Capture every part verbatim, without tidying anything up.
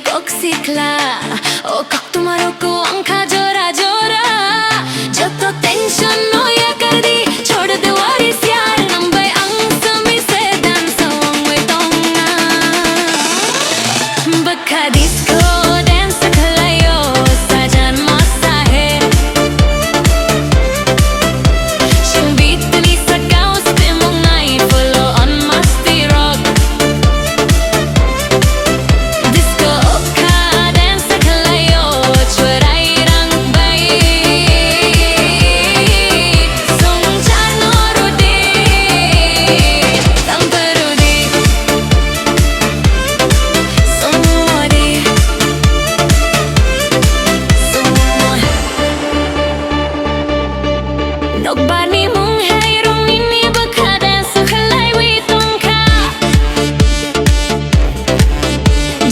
Kok sikla, o kok tumaro ko angkha jora jora. Joto tension no yakardi, chhod de worries yaar, nang bai ang sami se dance wngwi tongna. Bwkha disco dance khlaio, sajan masa he. Chwng beat ni sakao swimung nai, follow on masti rock. Disco okha dance khlaio, chwrai rang bai. Songchano rudi, tampa rudi. Songmori, songmori. Nokbarni mung hai rong nini bwkha dance khlaiwi tongkha.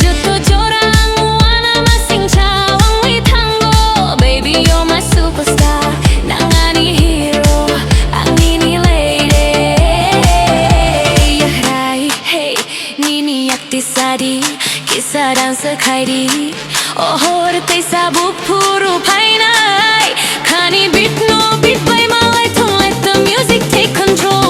Joto jora ang uana masing chawangwi thango. Baby, you're my superstar, nang ani hero, ang nini lady. Yahrai, hey, nini yakti sadi, kisa dance khaidi. O hor teisa buphuru phainai, khani beat no beat bai malai thung, let the music take control.